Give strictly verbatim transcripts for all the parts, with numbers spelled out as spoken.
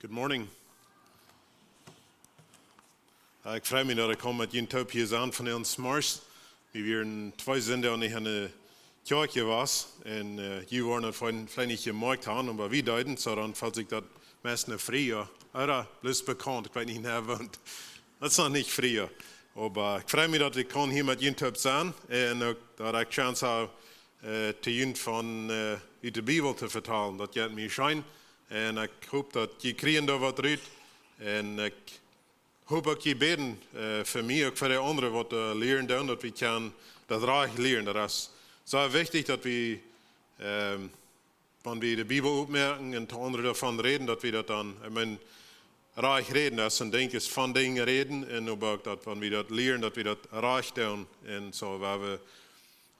Good morning. Äh, ekj frei mie, daut ekj kaun met junt toop hia sennen vondoag zemorjes. Wie wieren twee Sindach nich enne Kjoakj jewast. Un, äh, jie woaren daut veleicht, veleicht nich jemoakjt haben, oba wie deeden, soo dan felt sikj daut meist no Friesland. Ooda bloos bekaunt, ekj weet nich, wua hee wont. Daut es noch nich Friesland. Oba ekj frei mie, daut ekj kaun hia met junt toop sennen. Un uk daut ekj Chance hab, äh, to junt von, äh, ut de Bibel to vetalen. Daut jeit mie scheen. Un ekj hop, daut jie kjrieen doa waut rut. Un ekj hop uk, jie bäden, äh, fa mie, uk fa de aundre, waut, äh, lieren doonen, daut wie kjennen daut rajcht lieren. Daut es sea wichtich, daut wie, ähm, wan wie de Bibel opmoaken un to aundre doavon räden, daut wie daut dan, ekj meen, rajcht räden, daut es een Dinkj, es von Dinja räden, un oba uk daut, wan wie daut lieren, daut wie daut rajcht doonen. Un soo, wua wie,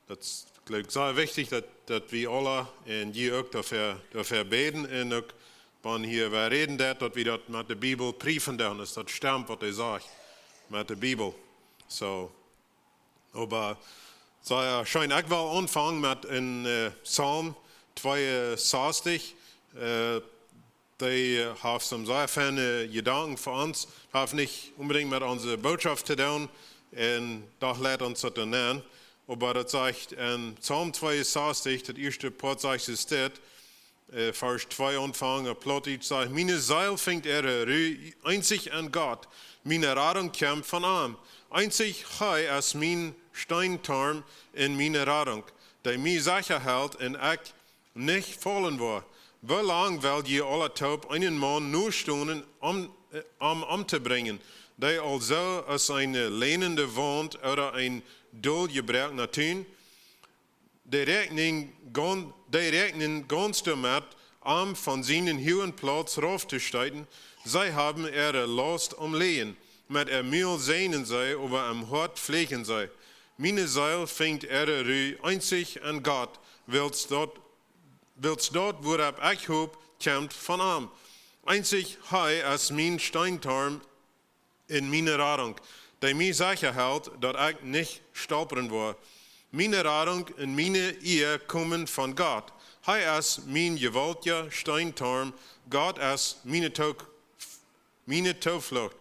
daut es, jleew ekj, sea wichtich, daut, daut wie aule un jie uk doafäa, doafäa bäden un uk, wan hia wäa räden deit, daut wie daut met de Bibel priefen doonen, es daut stemt, waut hee sajcht, met de Bibel. Soo, oba, soo jo, scheen, ekj well aunfangen met een, äh, Psalm tweeunzwanzig, äh, dee, äh, haft soone sea feine Jedanken fa ons. Haft nich onbedinjt met onse Bootschoft to doonen un doch leit ons daut dan aun. Oba daut sajcht en Psalm tweeunzwanzig, daut ieeschte Poat sajcht, es dit, äh, Varsch twee aunfangen, opp Plautdietsch sajcht: "Miene Seel finjt äare Ru eenzich en Gott. Miene Radunk kjemt von am. Eenzich hee es mien Steentorm un miene Radunk, dee mie secha helt un ekj nich faulen woa. Woo lang well jie aula toop eenen Maun nostonen, om, äh, am omtobrinjen, dee aulsoo aus eene länende Waunt ooda een doljebroakna Tun? Dee räakjnen gaun-, dee räakjnen gaunz doamet, am von sienen huagen Plauz rauftostoten. See haben äare Laust aum Lippen, met äa Mul säajnen see, oba em Hoat flieekjen see. Miene Seel finjt äare Ru eenzich en Gott, wiels daut, wiels daut, wuaropp ekj hop, kjemt von am. Eenzich hee es mien Steentorm un miene Radunk, dee mie secha helt, daut ekj nich stolpren woa. Miene Radunk un miene Ea komen von Gott. Hee es mien jewaultja Steentorm. Gott es miene Took-, miene Tooflucht.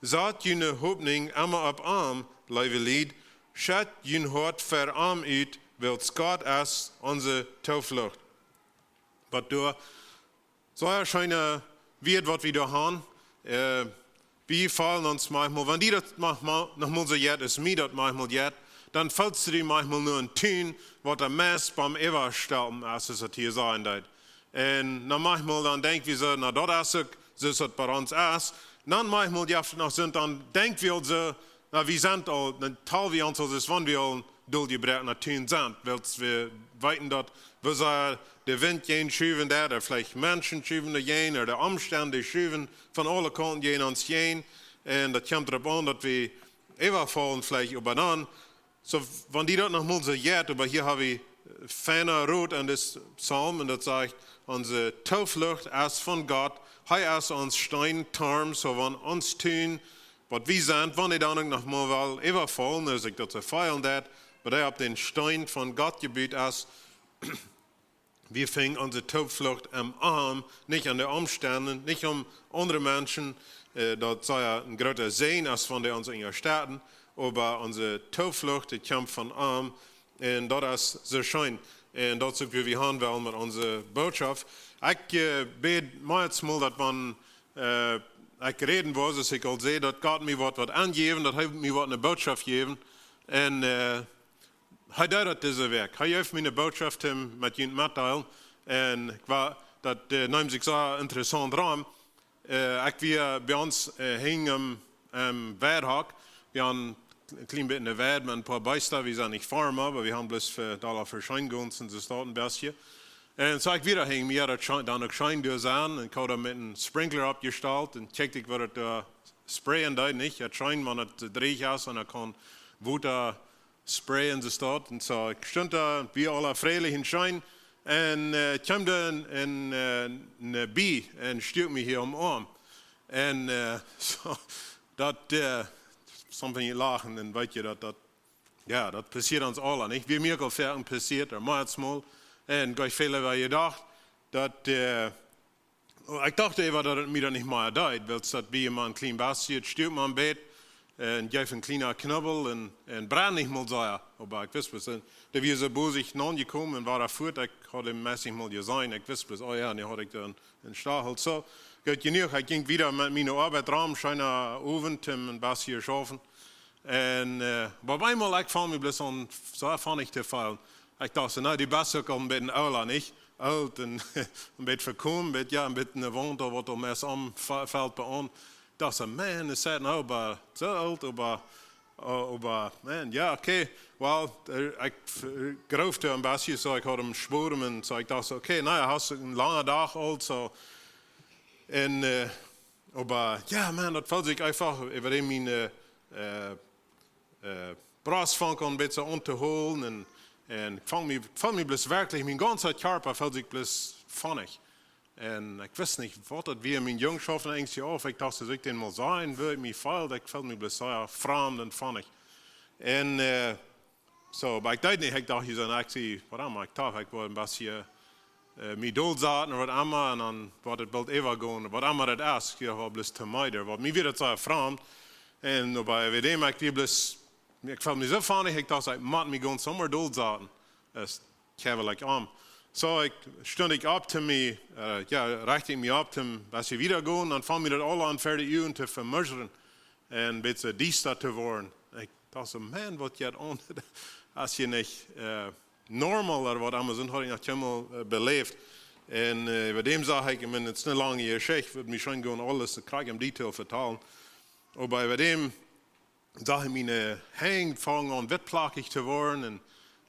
Sat june Hopninj emma opp am, leewe Lied. Schet jun Hoat ver am ut, wiels Gott es onse Tooflucht." Waut doa, soo sea scheene Wieed, waut wie doa haben. Äh, wie faulen ons maunchmol, wan die daut maunchmol, nochmol soo jeit, es mie daut maunchmol jeit, dan feelst du die maunchmol no een Tun, waut de meist biem Äwastelpen es, aus daut hia sennen deit. Un dan maunchmol dan denkj wie soo, na, daut es uk, soo aus daut bie ons es. Dan maunchmol, jo, noch sent, dan denkj wie aul soo, na, wie sent aul, dan tal wie ons aul, aus wan wie aul doljebroakna Tun sent. Wiels wie weeten daut, woo sea de Wint jäajen schuwen deit, ooda veleicht Menschen schuwen doajäajen, ooda de Omstend schuwen von aule Kaunten jäajen ons jäajen. Un daut kjemt doaropp aun, daut wie äwafaulen veleicht äwa dan. Soo, wan die daut nochmol soo jeit, oba hia hab wie, äh, feina Rot en dis Psalm, un daut sajcht: "Onse Tooflucht es von Gott, hee es ons Steentorm", soo wan ons Tun, waut wie sent, wan dee dan uk nochmol well äwafaulen, aus ekj daut soo feelen deed, oba dee opp dän Steen von Gott jebut es, wie finjen onse Tooflucht em am, nich aun de Omstend, nich aun aundre Menschen, äh, daut see jo een groota Säajen es, wan dee ons unjastetten, oba onse Tooflucht, dee kjemt von am, un daut es soo scheen. Un daut es uk, wua wie han wellen met onse Bootschoft. Ekj, äh, bäd meist mol, daut wan, äh, ekj räden woa, soo aus ekj aul säd, daut Gott mie woat waut aunjäwen, daut hee mie woat eene Bootschoft jäwen. Un, äh, hee deed daut dise Wäakj. Hee jeef mie eene Bootschoft, om met junt mettodeelen. Un ekj weet, daut, äh, neem sikj soo interessaunt rom. Äh, ekj wia bie ons, äh, hinjen em, em Weidhock. Wie haben een kjlien bät eene Weid met een poa Beesta. Wie sent nich Farma, oba wie haben bloos fa Dolla fa Scheengonst un soo staut een bät. Un soo ekj wia hinjen, mie haud daut scheen, dan uk scheen doa sennen. Un ekj haud doa met een Sprinkler oppjestalt un kjikjt ekj, woo daut doa sprayen deed, nich? Daut scheen, wan et dreech es un dan kaun Wota sprayen, soo staut. Un soo, ekj stunt doa, wia aula freilich un scheen. Un, äh, kjeem doa een, een, äh, een Bie un stuak mie hia aum Oarm. Un, äh, soo, daut, äh, something, lachen un weet jie daut, daut, jo, daut passieet ons aula, nich? Wia mie uk aul foaken passieet, oba meist mol. Un ekj haud väl äwa jedocht, daut, äh, ekj docht äwa, daut et mie dan nich mea deed, wiels daut wia mau een kjlien bestje, et stuak mau een bät, un jeef een kjliena Knubbel un, un brennd nich mol sea. Oba ekj wist, daut wia soo bosich aunjekomen un wia fuat, ekj haud am meist nich mol jeseenen. Ekj wist bloos, oh jo, nu haud ekj dan een Stachel. Soo, goot jenuach, ekj jinkj wieda met miene Oabeit rom, scheena Owent, un een bestje jeschauft. Un, äh, oba opp eemol, ekj funk mie bloos aun soo funny to feelen. Ekj docht soo, na, du best uk aul een bät oola, nich? Oolt un een bät vekomen, bät, jo, een bät ne Waunt, waut aul meist aunfelt bie aun. Ekj docht soo, man, es daut nu, oba soo oolt, oba, äh, oba, man, jo, okay, well, äh, ekj, äh, groofde een bestje, soo ekj haud am schworen un soo, ekj docht soo, okay, na jo, hast een langa Dach aul, soo. Un, äh, oba, jo, man, daut felt sikj eefach äwa däm miene, äh, äh, Brost funk aun een bät auntohoolen un, un ekj funk mie, funk mie bloos werkjlich, mien gaunza Kjarpa felt sikj bloos funny. Un ekj wist nich, waut daut wia, mien Jung schauft een Enjstje auf, ekj docht, soo aus ekj dän mol sach, woo ekj mie feeld, ekj felt mie bloos sea framd un funny. Un, äh, soo, oba ekj deed nich, ekj docht, hia sent, ekj see, waut emma, ekj docht, ekj wull een bestje, äh, mie dol saten ooda waut emma, un dan wudd et boolt äwagonen, waut emma daut es, ekj wull bloos to meiden, waut mie wia daut sea framd. Un oba äwa däm, ekj wia bloos, ekj felt mie soo funny, ekj docht, ekj mott mie gaunz somma dol saten. Es, ekj wull, like, ahm. Soo, ekj stunt ekj opp to mie, äh, jo, recht ekj mie opp, toom, aus ekj wieda jinkj, dan funk mie daut aul aun, fa de Uagen to vemuschren un een bät diesta to woaren. Ekj docht soo, man, waut jeit aun? Daut es hia nich, äh, normal, ooda waut emma, soo haud ekj noch kjeenmol, äh, beläft. Un, äh, äwa däm sach ekj, ekj meen, et es ne langa Jeschicht, wudd mie scheen gonen, aules krakjt em Detail vetalen. Oba äwa däm sach ekj miene Henj fungen aun wittplakjich to woaren. Un,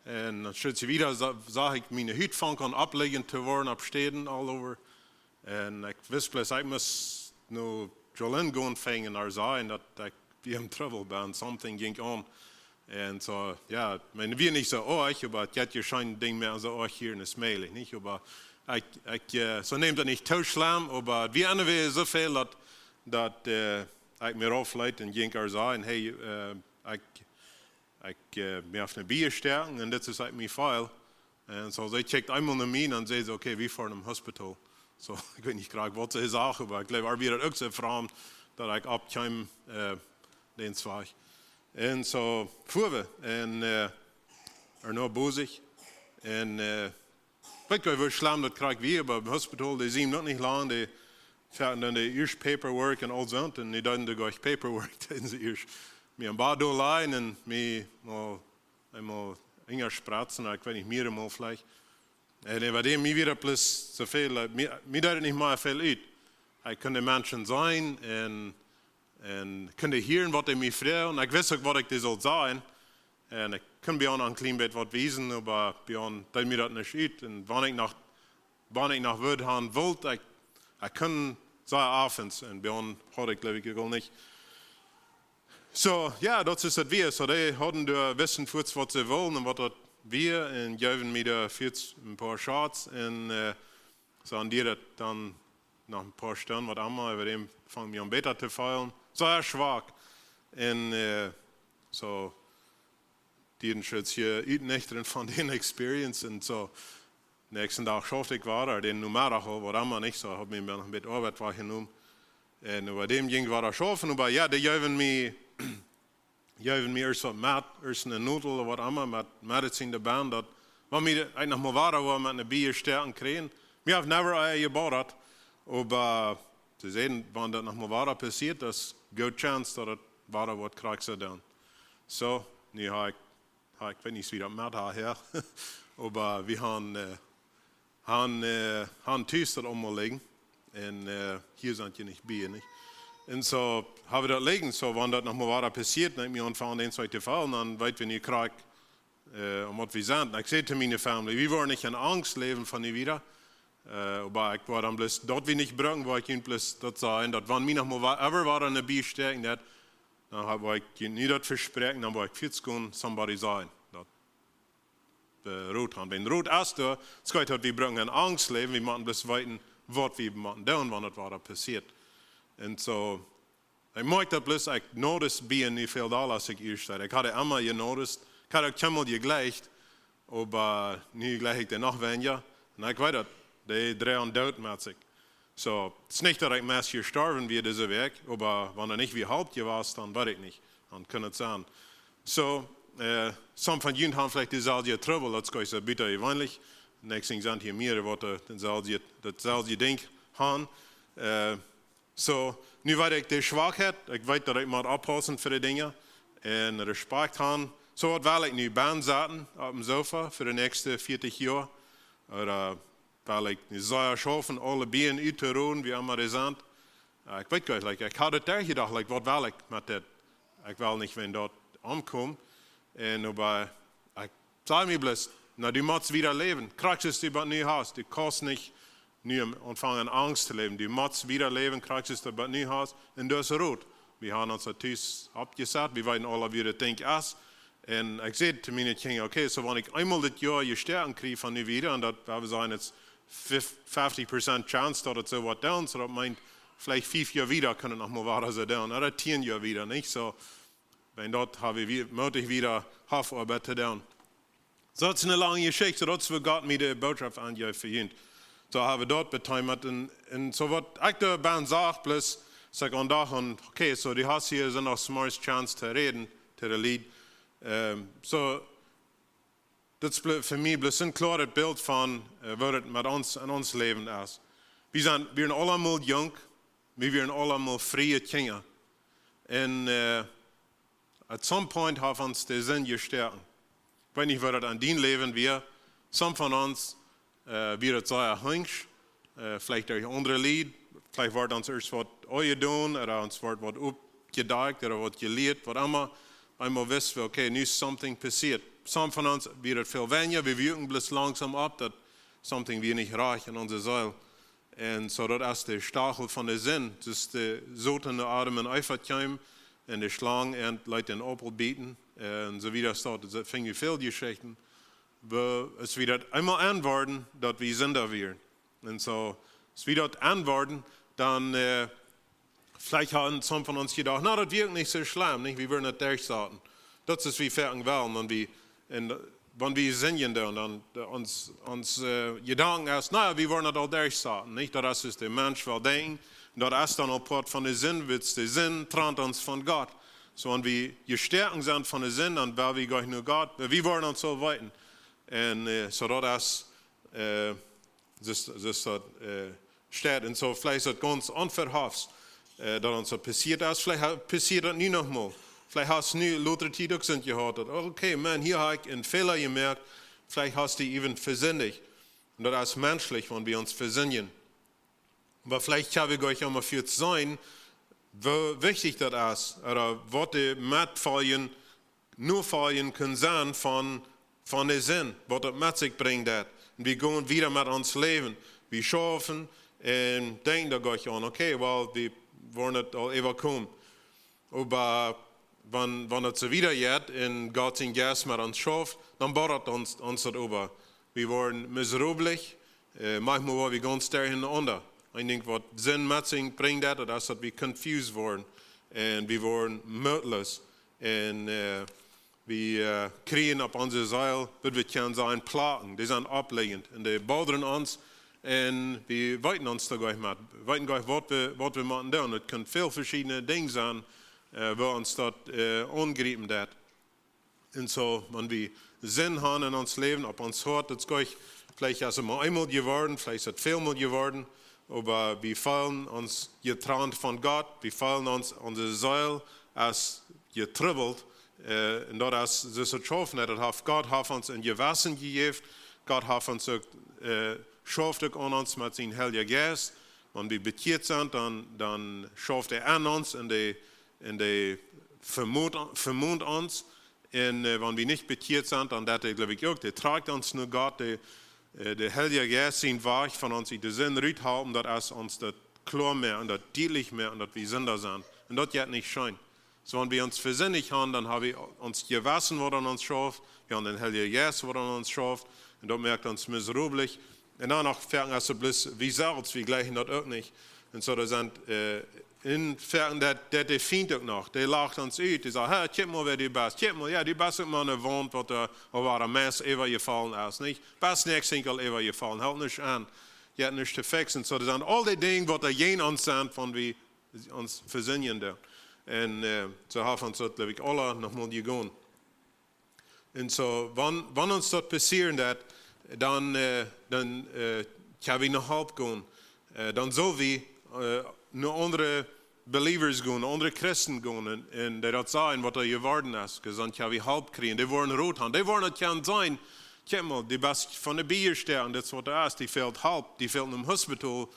un dan stunt ekj wieda, sa-, sach ekj miene Hut funk aun oppleajent to woaren, opp Städen, all over. Un ekj wist bloos, ekj must no Jolene gonen, fangen ar sajen, daut ekj wia em Trubbel bie, something jinkj aun. Un soo, jo, ekj meen, wia nich soo oajch, oba et jeit je scheen Dinj mea soo oajch hia un es mäajlich, nich? Oba ekj, ekj, äh, soo nemt daut nich too schlemm, oba et wia aun de Wäaj soo väl daut, daut, äh, ekj mie raufleet un jinkj ar sajen, hey, äh, ekj, ekj, äh, mie haft ne Bie jestoaken un dit es, ekj mie feel. Un soo, see kjikjt eemol no mie un säd see, okay, wie foaren nom Hospital. Soo, ekj weet nich krakjt, waut see sach, oba ekj jleew, ar wia daut uk soo framd, daut ekj oppkjeem, äh, dän Wajch. Un soo, fuaren wie, un, äh, ar no bosich. Un, äh, weet ekj, woo schlemm daut krakjt wia, oba biem Hospital, dee sent noch nich lang, dee hauden dan de ieescht Paperwork un aul soont, un dee deeden de goa Paperwork, deeden see ieescht. Mie een Bad doa lajen un mie mol eemol Enja spretzen, ekj weet nich, mearemol veleicht. Un äwa däm, mie wia daut bloos too väl, äh, mie, mie deed et nich mea väl ut. Ekj kunn de Menschen seenen un, un kunn hieren, waut dee mie fruagen. Ekj wist uk, waut ekj dee sull sajen. Un ekj kunn bie an een kjlien bät waut wiesen, oba bie an deed mie daut nich ut. Un wan ekj noch, wan ekj noch Wieed han wull, ekj, ekj kunn sea oft, un bie an haud ekj, jleew ekj, uk aul nich. Soo, jo, daut es daut wia. Soo, dee hauden doa, wisten fuaz, waut see wullen un waut daut wia, un jeewen mie doa fuaz een poa Shots. Un, äh, soo, un dee daut dan noch een poa Stunden, waut emma, äwa däm funk mie aun bäta to feelen. Soo, jo, schwak. Un, äh, soo, dee Shots hia utnichtren von dän Experience. Un soo, näakjsten Dach schauft ekj wada, dän Nomeddach aul, waut emma, nich? Soo, haud mie noch een bät Oabeit wajchjenomen. Un äwa däm jinkj ekj wada schaufen, oba jo, dee jeewen mie, jeewen mie ieescht waut met, ieescht ne Nodel ooda waut emma, met Medizin doabie, daut, wan mie daut noch mol wada wia met ne Bie jestoaken kjrieen. Mie haft never ea jebothat, oba see säden, wan daut noch mol wada passieet, daut es good chance, daut et wada woat krakjt soo doonen. Soo, nu ha ekj, ha ekj, ekj weet nich, woo daut met ha, jo. Oba wie han, äh, han, äh, han tus daut aulemol lijen. Un, äh, hia sent je nich bie, nich? Un soo ha wie daut lijen, soo, wan daut noch mol wada passieet, dan ekj mie aunfung dän Wajch to feelen, dan weet wie nu krakjt, äh, om waut wie sent. Un ekj säd to miene Family, wie woaren nich en Angst läwen von nu wieda. Äh, oba ekj wull dan bloos, daut wie nich brucken, wull ekj junt bloos daut sajen, daut wan mie noch mol wa-, ever wada ne Bie stoaken, daut, dan ha ekj junt nu daut vespräakjen, dan woa ekj fuaz gonen, somebody sajen. Daut äh, Rot han. Wan Rot es doa, et jeit daut wie brucken en Angst läwen, wie motten bloos weeten, waut wie motten doonen, wan et wada passieet. Un soo, ekj moakj daut bloos, ekj noticed bie nu väl dolla aus ekj ieescht säd. Ekj haud emma jenoticed, ekj haud uk kjeenmol jejlikjt, oba nu jlikj ekj dee noch weinja. Un ekj weet daut, dee droagen Doot met sikj. So, et es nich daut ekj meist hia storwen wia dise Wäakj, oba wan et nich wia halpt jewast, dan weet ekj nich. Dan kunn et sennen. So, äh, some von junt haben veleicht deeselwje Trubbel, daut es goanich soo butajeweenlich. Next thing sent hia mea waut, äh, deeselwje, daut selwje Dinkj haben. Äh, so, nu weet ekj de Schwakheit, ekj weet daut ekj mott oppaussen fa de Dinja. Un Respekt haben. So, waut well ekj nu, benne sitten opp däm Sofa fa de näakjste vieetich Joa? Ooda well ekj nu sea schaufen, aule Bieeja uttoräden, woo emma dee sent? Äh, ekj weet goanich, like, ekj haud et doa jedocht, like, waut well ekj met dit? Ekj well nich, wan daut aunkomt. Un oba ekj saj mie bloos, na, du motst wieda läwen. Krakjt soo aus du bat nu hast. Du kaust nich nu aunfangen Angst to läwen. Du motst wieda läwen, krakjt soo aus du bat nu hast. Un daut es Rot. Wie haben ons daut tus oppjesat. Wie weeten aule, woo daut Dinkj es. Un ekj säd to miene Kjinja, okay, so wan ekj eemol dit Joa jestoaken kjrie von nu wieda, un daut, wie sajen, et es fif-, fifty percent chance, daut et soo woat doonen, so daut meent, veleicht fief Joa wieda kaun et noch mol wada soo doonen, ooda tieen Joa wieda, nich? So, wan daut haben wie, mott ekj wieda Hoofoabeit doonen. So, daut es eene lange Jeschicht, so daut es woo Gott mie de Botschaft aunjeef fa junt. So haben wie daut beteemat un, un so waut ekj doa benne sach, plus, saj ekj aun Dach un, okay, so du hast hia soo noch smorjes Chance to räden, to de Lied. Ähm, so, daut es bl-, fa mie bloos een kloaret Bilt von, äh, waut et met ons en ons Läwen es. Wie sent, wie wieren aulemol junk, wie wieren aulemol frie Kjinja. Un, äh, at some point haft ons de Sind jestoaken. Ekj weet nich, woo daut en dien Läwen wia. Some von ons, äh, wia et sea hunjsch, äh, veleicht derch aundre Lied, veleicht wort ons ieescht waut aunjedonen, ooda ons wort waut oppjedakjt, ooda waut jelieet, waut emma. Eemol wisten wie, okay, nu es something passieet. Some von ons wia et väl weinja, wie woakten bloos langsom opp, daut something wia nich rajcht en onse Seel. Un so daut es de Stachel von de Sind, daut de Soton no Adam un Eva kjeem, un de Schlang an leet dän Aupel bieten, un soo wieda, daut, daut finj wie väl Jeschichten, woo, aus wie daut eemol enworden, daut wie Sinda wieren. Un so, aus wie daut enworden, dan, äh, veleicht haben some von ons jedocht, na, daut wia uk nich soo schlemm, nich? Wie wudden et derchsaten. Daut es, woo wie foaken wellen, wan wie, un, wan wie sindjen doonen, dan, de, ons, ons, äh, Jedanken es, na, wie wudden et aul derchsaten, nich? Daut es soo aus de Mensch well denkjen. Un daut es dan uk Poat von de Sind, wiels de Sind trant ons von Gott. So, wan wie jestoaken sent von de Sind, dan well wie goanich no Gott, wie wudden ons soo weeten. Un, äh, so daut es, äh, soo, soo daut, äh, steit. Un so veleicht es daut gaunz onverhofts, äh, daut ons daut passieet es. Veleicht ha-, passieet daut nu noch mol. Veleicht hast nu lota Tiet uk soo jehaut, daut, okay, Maun, hia hab ekj een Fäla jemoakt. Veleicht hast du die even vesindicht. Un daut es menschlich, wan wie ons vesindjen. Oba veleicht hab ekj junt emol veleicht jesajcht, woo wichtich daut es, ooda waut de Metfoljen, Nofoljen kaun sennen von, von de Sind, waut daut met sikj brinjt, daut. Un wie gonen wieda met ons Läwen. Wie schaufen un denkjen doa goanich aun, okay, well, wie woaren et aul äwakomen. Oba wan, wan et soo wieda jeit un Gott sien Jeist met ons schauft, dan bodat ons, ons daut äwa. Wie woaren miserabel, äh, maunchmol woa wie gaunz derchenaunda. Ekj denkj, waut Sind met sikj brinjt, daut, daut es, daut wie confused woaren. Un wie woaren mootloos. Un, äh, wie, äh, kjrieen opp onse Seel, waut wie kjennen sajen, Plagen. Dee sent oppleajent. Un dee boddren ons. Un wie weeten ons doa goanich met. Weeten goanich, waut wie, waut wie motten doonen. Et kaun väl veschiedne Dinja sennen, äh, woo ons daut, äh, aungriepen deit. Un so, wan wie Sind haben en ons Läwen, opp ons Hoat, daut es goanich, veleicht es et mau eemol jeworden, veleicht es et välmol jeworden, oba wie feelen ons jetrant von Gott, wie feelen ons, onse Seel es jetrubbelt, äh, un daut es, daut es daut Schaufen, daut haft Gott, haft ons een Jewessen jejäft, Gott haft ons uk, äh, schauft uk aun ons met sienen Heiljen Jeist, wan wie bekjieet sent, dan, dan schauft hee aun ons un dee, un dee vemont, vemont ons. Un, äh, wan wie nich bekjieet sent, dan daut, jleew ekj uk, dee trakjt ons no Gott, dee, äh, de Heilje Jeist sien Wajch von ons ut de Sind ruthalen, daut es ons daut kloa moaken un daut dietlich moaken, daut wie Sinda sent. Un daut jeit nich scheen. So, wan wie ons vesindicht haben, dan hab wie ons Jewessen, waut aun ons schauft, wie haben dän Heiljen Jeist, waut aun ons schauft, un daut moakt ons miserabel. Un dan noch foaken, aus wie bloos, wie selfst, wie jlikjen daut uk nich. Un so, doa sent, äh, un foaken daut, daut de Fient uk noch, dee lacht ons ut, dee sajcht, ha, kjikj mol, wäa du best, kjikj mol, jo, du best uk mau eene Waunt, waut doa, waut doa meist äwajefaulen es, nich? Best nuscht, es aul äwajefaulen, helt nuscht aun. jeit nich to fixen. So, daut sent aul dee Dinja, waut doa jäajen ons sent, wan wie ons vesindjen doonen. Un, äh, soo haft ons daut, jleew ekj, aula noch mol jegonen. Un soo, wan, wan ons daut passieren deit, dan, äh, dan, äh, kjenn wie no Help gonen. Äh, dan sell wie, äh, no aundre Believers gonen, aundre Christen gonen, un, un dee daut sajen, waut doa jeworden es. Wiels dan kjenn wie Help kjrieen. Dee woaren Rot haben. Dee woaren daut kjennen seenen. Kjikj mol, dee best von de Bibel stoakj, un dit es waut doa es. Dee fält Help, dee fält em Hospital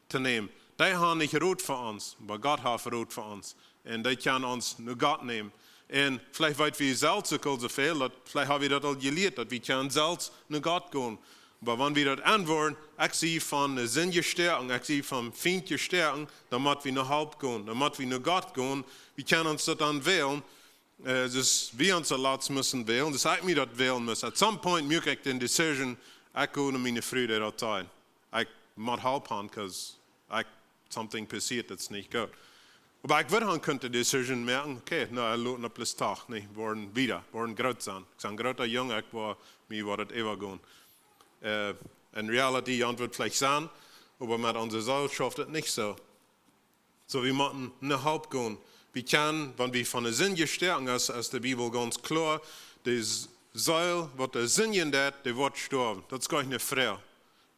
to nämen. Dee haben nich Rot fa ons, oba Gott haft Rot fa ons. Un dee kjennen ons no Gott nämen. Un veleicht weet wie selfst uk aul soo väl, daut veleicht hab wie daut aul jelieet, daut wie kjennen selfst no Gott gonen. Oba wan wie daut enwoaren, ekj sie von de Sind jestoaken, ekj sie vom Fient jestoaken, dan mott wie no Help gonen, dan mott wie no Gott gonen. Wie kjennen ons daut dan wälen, äh, soo aus wie ons daut latst musten wälen, soo aus ekj mie daut wälen must. At some point muak ekj de decision, ekj go no miene Fru, dee daut sajen. Ekj mott Help haben, 'cause ekj, something passieet, daut es nich goot. Oba ekj wudd dan kunnen de decision moaken, okay, nu, lot no plus tach, nä, woaren wieda, woaren groot sennen. Ekj sie een groota Jung, ekj woa, mie woat daut äwa gonen. Äh, in reality, jo, woat veleicht sennen, oba met onse Seel schauft daut nich soo. So, wie motten no Help gonen. Wie kjennen, wan wie von de Sind jestoaken, aus, aus de Bibel gaunz kloa, de S-, Seel, waut doa sindjen deit, dee woat stoawen. Daut es goanich ne Froag.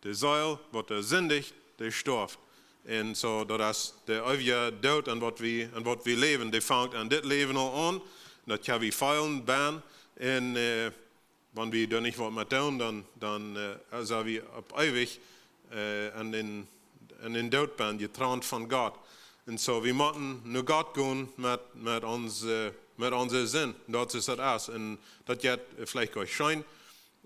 De Seel, waut doa sindicht, dee stoaft. Un soo, daut es de eewje Doot, aun waut wie, aun waut wie läwen. Dee fangt aun dit Läwen aul aun. Daut kjenn wie feelen, bennen. Un, äh, wan wie doa nich waut met doonen, dan, dan, äh, sent wie opp eewich, äh, aun dän, aun dän Doot bennen, jetrant von Gott. Un soo, wie motten no Gott gonen met, met onse, met onse Sind. Daut es daut ieeschte. Un daut jeit, äh, veleicht goanich scheen,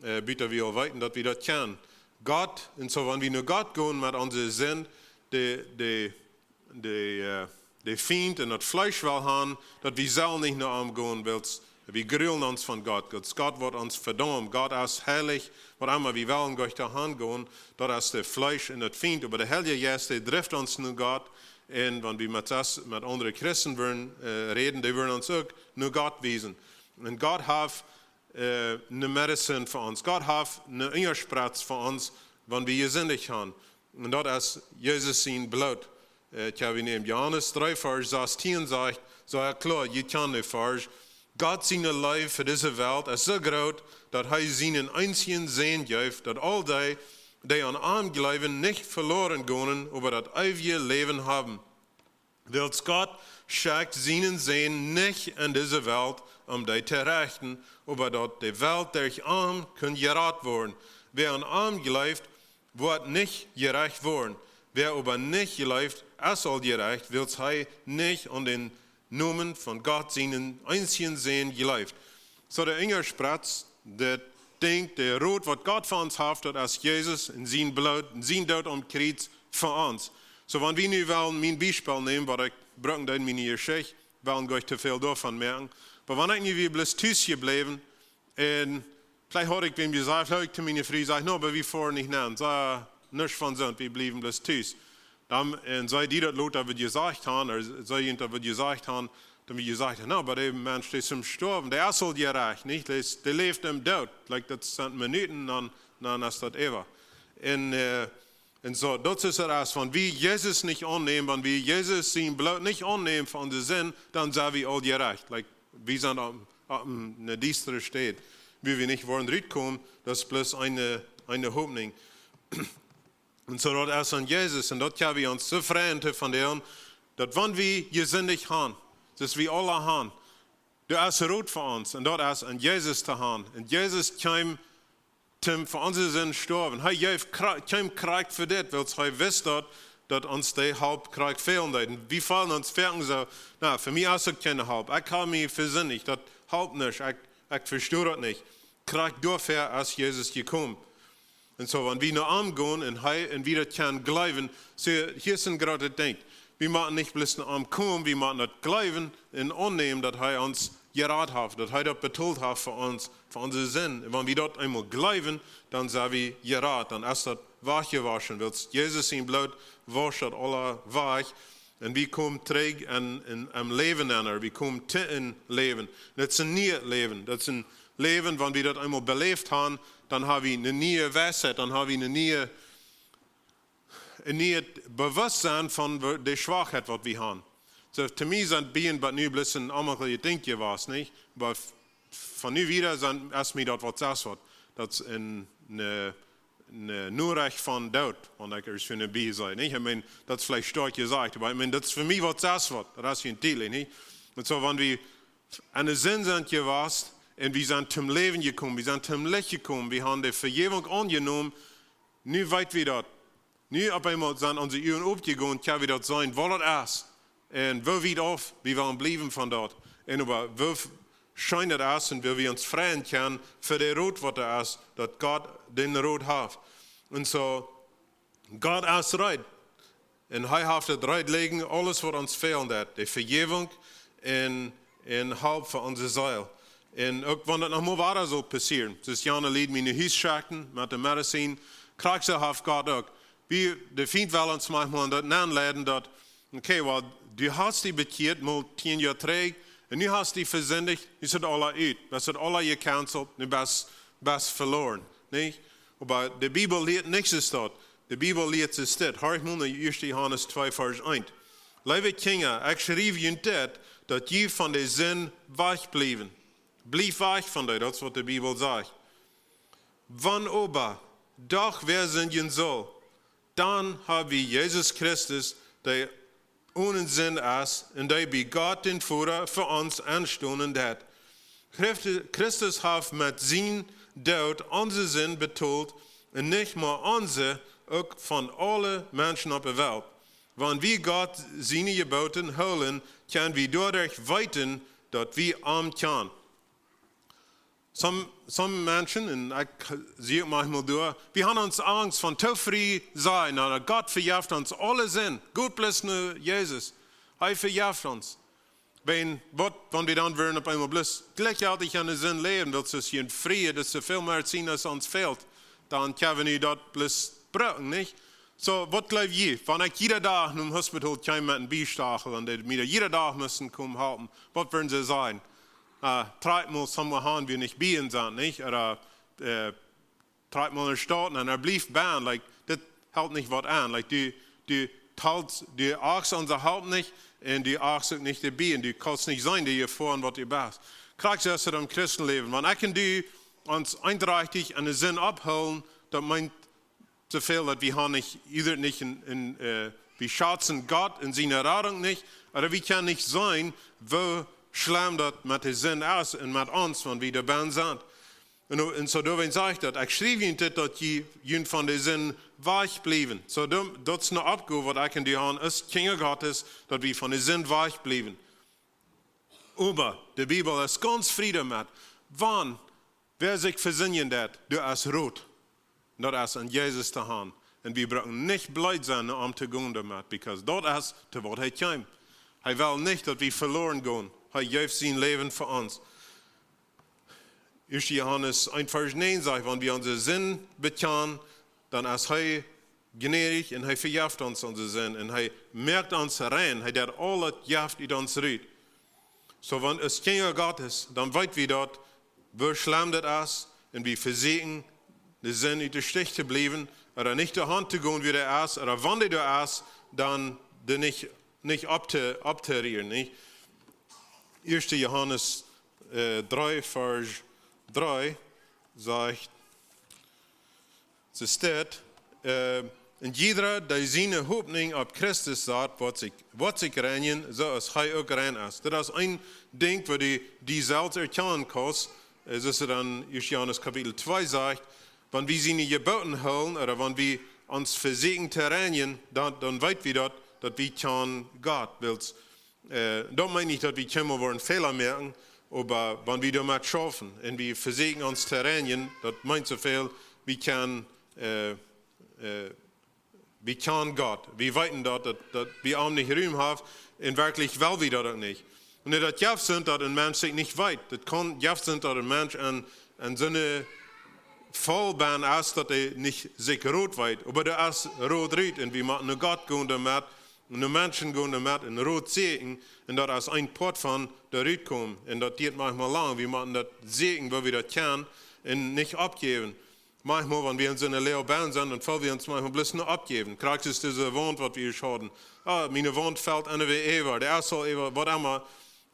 äh, bat wie aul weeten, daut wie daut kjennen. Gott, un soo, wan wie no Gott gonen met onse Sind, de, de, de, äh, de Fient un daut Fleesch well haben, daut wie sellen nich no am gonen, wiels wie grulen ons von Gott. Gott, Gott woat ons vedaumen. Gott es heilich, waut emma wie wellen goanich doa han gonen, daut es de Fleesch un daut Fient. Oba de Heilje Jeist, dee drift ons no Gott. Un wan wie met, met aundre Christen woaren, äh, räden, dee woaren ons uk no Gott wiesen. Un Gott haft, äh, ne Medizin fa ons. Gott haft ne Unjaspritz fa ons, wan wie jesindicht haben. Un daut es Jesus sien Bloot. Äh, kjenn wie nämen. Johanes dree, Varsch sastieen sajcht, soo kloa, jie kjanen dän Varsch: Gott siene Leew fa dise Welt es soo groot, daut hee sienen eensjen Sän jeef, daut aul dee, dee aun am jleewen, nich veloren gonen, oba daut eewje Läwen haben. Wiels Gott schekjt sienen Sän nich en dise Welt, om dee to rechten, oba daut de Welt derch am kunn jerat woaren. Wäa aun am jleeft, woat nich jerecht woaren. Wäa oba nich jleeft, es aul jerecht, wiels hee nich aun dän Nomen von Gott sienen eensjen Sän jleeft. Soo, de Unjaspritz, daut Dinkj, de Rot, waut Gott fa ons haft, daut es Jesus un sien Bloot un sien Doot aum Kjriez fa ons. Soo, wan wie nu wellen mien Biespel nämen, waut ekj brucken deed en miene Jeschicht, wellen goanich to väl doavon moaken. Oba wan ekj nu wia bloos tus jebläwen, un veleicht haud ekj wäm jesajcht, veleicht haud ekj to miene Fru jesajcht: "No, oba wie foaren nich nenn." Soo, nuscht von soont, wie bliewen bloos tus. Dan, un see, dee daut lota wudd jesajcht haben, ooda see, dee daut wudd jesajcht haben, dan wudd jesajcht haben: "No, oba de Mensch, dee es aum stoawen, dee es aul jerecht, nich? Dee es, dee läft em Doot." Like, daut sent Minuten, dan, dan es daut äwa. Un, äh, un soo, daut es et, aus wan wie Jesus nich aunnämen, wan wie Jesus sien Bloot nich aunnämen fa onse Sind, dan sent wie aul jerecht. Like, wie sent opp, opp eene diestre Städ. Wie, wie nich woaren rutkomen, daut es bloos eene, eene Hopninj. Un soo daut es aun Jesus. Un daut kjenn wie ons soo freien to von däm, daut wan wie jesindicht haben, daut wie aule haben, doa es Rot fa ons. Un daut es aun Jesus to haben. Un Jesus kjeem toom fa onse Sind stoawen. Hee jeef kra-, kjeem krakjt fa dit, wiels hee wist daut, daut ons dee Help krakjt fälen deed. Un wie feelen ons foaken soo: "Na, fa mie es uk kjeene Help. Ekj hab mie vesindicht, daut halpt nich. Ekj, ekj vestonen daut nich." Krakjt doafäa es Jesus jekomen. Un soo, wan wie no am gonen un hee, un wie daut kjennen jleewen, soo, hia es een grootet Dinkj. Wie motten nich bloos no am komen, wie motten daut jleewen un aunnämen, daut hee ons jerat haft, daut hee daut betolt haft fa ons, fa onse Sind. Un wan wie daut eemol jleewen, dan sent wie jerat, dan es daut wajchjewoschen, wiels Jesus sien Bloot woscht daut aula wajch. Un wie komen trigj en, en, em Läwen aun, wie komen to een Läwen. Daut es een nieet Läwen. Daut es een Läwen, wan wie daut eemol beläft haben, dan hab wie eene niee Weisheit, dan hab wie eene niee en nieet Bewusstsein von de Schwakheit waut wie haben. So, to mie sent Bieen bat nu bloos een aundalet Dinkj jewast, nich? Oba von nu wieda sent, es mie daut waut sest waut. Daut es een, een, een Norecht von Doot, wan ekj ieescht fa eene Bie sie, nich? I mean, daut es veleicht stoakj jesajcht, oba I mean, daut es fa mie waut sest waut. Daut es jie tiedlich, nich? Un so, wan wie aun de Sind sent jewast un wie sent toom Läwen jekomen, wie sent toom Licht jekomen, wie haben de Vejäwunk aunjenomen, nu weet wie daut. Nu opp eemol sent onse Uagen opjegonen, jo, wie daut seenen, waut daut es. Un woo wiet auf wie wellen bliewen von daut. Un oba woo scheen daut es un woo wie ons freien kjennen fa de Rot waut doa es, daut Gott dän Rot haft. Un so, Gott es reed. Un hee haft daut reed lijen, aules waut ons fälen deit. De Vejäwunk un, un Help fa onse Seel. Un uk wan daut noch mol wada saul passieren. Soo aus jane Lied mie no Hus schekjten met de Medizin. Krakjt soo haft Gott uk. Wie, de Fient well ons maunchmol daut aunleiden daut, okay, well, du hast die bekjieet, mol tieen Joa trigj. Un nu hast die vesindicht, nu es daut aula ut. Nu es daut aula jecancelt, nu best, best veloren. Nich? Oba de Bibel lieet nuscht aus daut. De Bibel lieet ons dit. Horch mol no ieescht Johanes twee Varsch eent. Leewe Kjinja, ekj schriew junt dit, daut jie von de Sind wajch bliewen. Bliew wajch von dee, daut es waut de Bibel sajcht. Wan oba doch wäa sindjen sull, dan hab wie Jesus Christus, dee onen Sind es un dee bie Gott dän Voda fa ons enstonen deit. Christi-, Christus haft met sienen Doot onse Sind betolt un nich mau onse, uk von aule Menschen opp de Welt. Wan wie Gott siene Jeboten hoolen, kjenn wie doaderch weeten, daut wie am kjanen. Some, some Menschen, un ekj sie uk maunchmol doa, wie haben ons Angst von too frie sennen, oba Gott vejeft ons aule Sind. Gott bless nu Jesus. Hee vejeft ons. Wan, waut, wan wie dan wudden opp eemol bloos jlikjjeltich aun de Sind läwen, wiels wie sent frie, daut es soo väl mea aus ons fält, dan kjenn wie nu daut bloos brucken, nich? So, waut jleew jie? Wan ekj jieda Dach nom Hospital kjeem met een Biestachel un dee mie jieda Dach musten komen halpen, waut wudden see sajen? Äh, trakjt mol somewhere han, wua nich Bieen sent, nich? Ooda, äh, trakjt mol no Staut un hee blift bennen, like, dit helt nich waut aun. Like, du, du talst, du achtst onse Help nich un du achtst uk nich de Bieen, du kaust nich seenen, dee hia foaren waut du best. Krakjt soo es daut em Christenläwen. Wan ekj un du ons eendrajchtich aun de Sind opphoolen, daut meent soo väl daut wie haben nich, either nich en, en, äh, wie schazen Gott un siene Radunk nich, ooda wie kjennen nich seenen, woo schlemm daut met de Sind es un met ons, wan wie doa bennen sent. Un, un so doawäajen saj ekj daut, ekj schriew junt dit, daut jie, junt von de Sind wajch bliewen. So, daut, daut es eene Oppgow, waut ekj un du haben, aus Kjinja Gottes, daut wie von de Sind wajch bliewen. Oba de Bibel es gaunz frie doamet. Wan, wäa sikj vesindjen deit, doa es Rot. Daut es aun Jesus to han. Un wie brucken nich bleed sennen, om to gonen doamet, because daut es to waut hee kjeem. Hee well nich, daut wie veloren gonen. Hee jeef sien Läwen fa ons. Ieescht Johanes eent Varsch näajen sajcht, wan wie onse Sind bekjanen, dan es hee jnädich un hee vejeft ons onse Sind un hee moakt ons rein. Hee deit aul daut Jeft ut ons rut. So, wan aus Kjinja Gottes, dan weet wie daut, woo schlemm daut es, un wie vesieekjen, de Sind ut de Stich to bliewen, ooda nich doa han to gonen, wua dee es, ooda wan dee doa es, dan dee nich, nich opp to, opptorieren, nich? Ieescht Johanes, äh, dree, Varsch dree sajcht, soo steit, äh, un jieda, dee siene Hopninj opp Christus sat, woat sikj, woat sikj reinjen, soo aus hee uk rein es. Daut es een Dinkj, wua du die selfst erkjanen kaust, äh, soo aus et dan Ieescht Johanes Kapitel twee sajcht, wan wie siene Jeboten hoolen, ooda wan wie ons vesieekjen to reinjen, dan, dan weet wie daut, daut wie kjanen Gott, wiels äh, daut meent nich, daut wie kjeenmol woaren Fäla moaken, oba wan wie doamet schaufen un wie vesieekjen ons to reinjen, daut meent soo väl, wie kjanen, äh, äh, wie kjanen Gott. Wie weeten daut, daut, daut wie am nich Rum haben, un werkjlich well wie daut uk nich. Un daut jeft sent, daut een Mensch sikj nich weet. Daut kaun, jeft sent, daut een Mensch aun, aun soone Faul bennen es, daut hee nich sikj Rot weet. Oba doa es Rot rut un wie motten no Gott gonen doamet, no Menschen gonen doamet un Rot sieekjen, un daut es een Poat von doa rutkomen. Un daut diet maunchmol lang. Wie motten daut sieekjen, woo wie daut kjennen, un nich oppjäwen. Manchmal, wan wie en soone Loag bennen sent, dan feel wie ons manchmal bloos no oppjäwen. Krakjt es dise Waunt, waut wie jeschaufen. Ah, miene Waunt felt enne wee äwa, de Assel äwa, waut emma.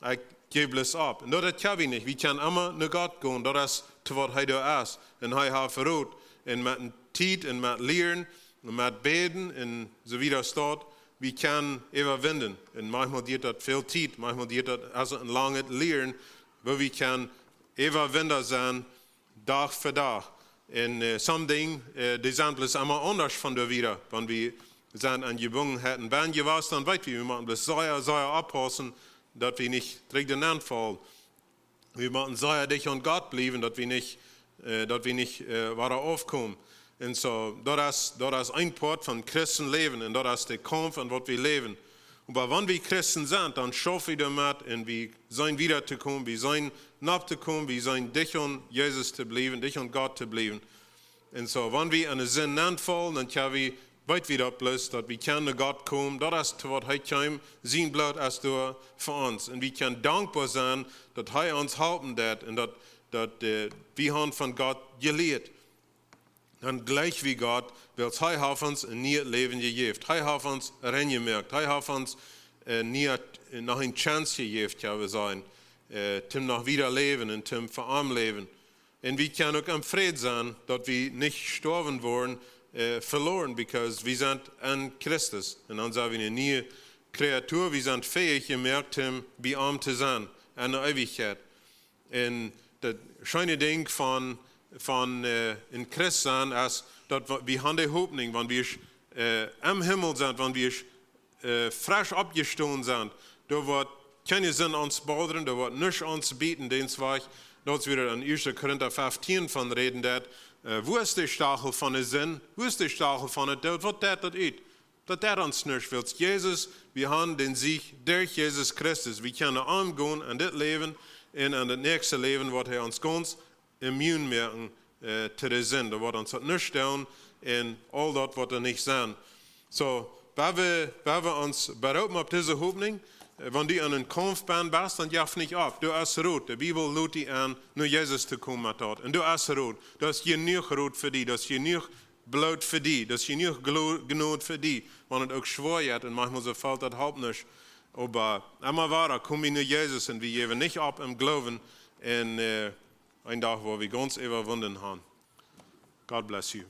Ekj jäw bloos opp. Un daut, daut kjenn wie nich. Wie kjennen emma no Gott gonen. Daut es to waut hee doa es. Un hee haft Rot. Un met ne Tiet un met Lieren un met Bäden un soo wieda staut, wie kjennen äwawinden. Un manchmal diet daut väl Tiet, manchmal diet daut aulsoo een langet Lieren, woo wie kjennen äwawinda sennen, Dach fa Dach. Un, äh, some Dinja, äh, dee sent bloos emma aundasch von doa wieda. Wan wie sent aun Jebungenheiten bennen jewast, dan weet wie, wie motten bloos sea, sea oppaussen, daut wie nich trigj doanen faulen. Wie motten sea dicht aun Gott bliewen, daut wie nich, äh, daut wie nich, äh, wada aufkomen. Un soo, daut es, daut es een Poat von Christenläwen un daut es de Kaumf, en waut wie läwen. Oba wan wie Christen sent, dan schaufen wie doamet un wie sent wieda to komen, wie sent nopp to komen, wie sent dicht aun Jesus to bliewen, dicht aun Gott to bliewen. Un soo, wan wie enne Sind nenfaulen, dan kjenn wie, weet wie daut bloos, daut wie kjennen no Gott komen. Daut es to waut hee kjeem, sien Bloot es doa fa ons. Un wie kjennen dankboa sennen, daut hee ons halpen deed un daut, daut, äh, wie haben von Gott jelieet. Dan jleich wie Gott, wiels hee haft ons een nieet Läwen jejäft. Hee haft ons reinjemoakt. Hee haft ons, äh, nieet, noch eene Chance jejäft, kjenn wie sajen, äh, toom noch wieda läwen un toom fa am läwen. Un wie kjennen uk em Fräd sennen, daut wie nich stoawen woaren, äh, veloaren, because wie sent en Christus. Un dan sent wie eene niee Kreatua, wie sent fäich jemoakt, om bie am to sennen, en de Eewichkjeit. Un daut scheene Dinkj von, von, äh, een Christ sennen es, daut wa-, wie haben de Hopninj, wan wie, äh, em Himmel sent, wan wie, äh, fresch oppjestonen sent, doa woat kjeene Sind ons bodren, doa woat nuscht ons bieten, dän Wajch. Daut es wada en Ieeschte Korinta feftieen von räden, daut, äh, wua es de Stachel von de Sind? Wua es de Stachel von daut Doot? Waut deit daut ut? Daut deit ons nuscht, wiels Jesus, wie haben dän Sieg derch Jesus Christus. Wie kjennen aungonen en dit Läwen un en daut näakjste Läwen, waut hee ons gaunz immun moaken, äh, to de Sind. Daut woat ons daut nuscht doonen un aul daut woat doa nich sennen. Soo, wan wie, wan wie ons beroopen opp dise Hopninj, äh, wan du en een Kaumf bennen best, dan jeff nich opp. Doa es Rot. De Bibel lot die en, no Jesus to komen met daut. Un doa es Rot. Doa es jenuach Rot fa die. Doa es jenuach Bloot fa die. Doa es jenuach Glo-, Jnod fa die. Wan daut uk schwoa jeit un maunchmol soo fält, daut halpt nich. Oba emma wada kom wie no Jesus un wie jäwen nich opp em Gloowen. Un, äh, een Dach woa wie gaunz äwawunden haben. God bless you.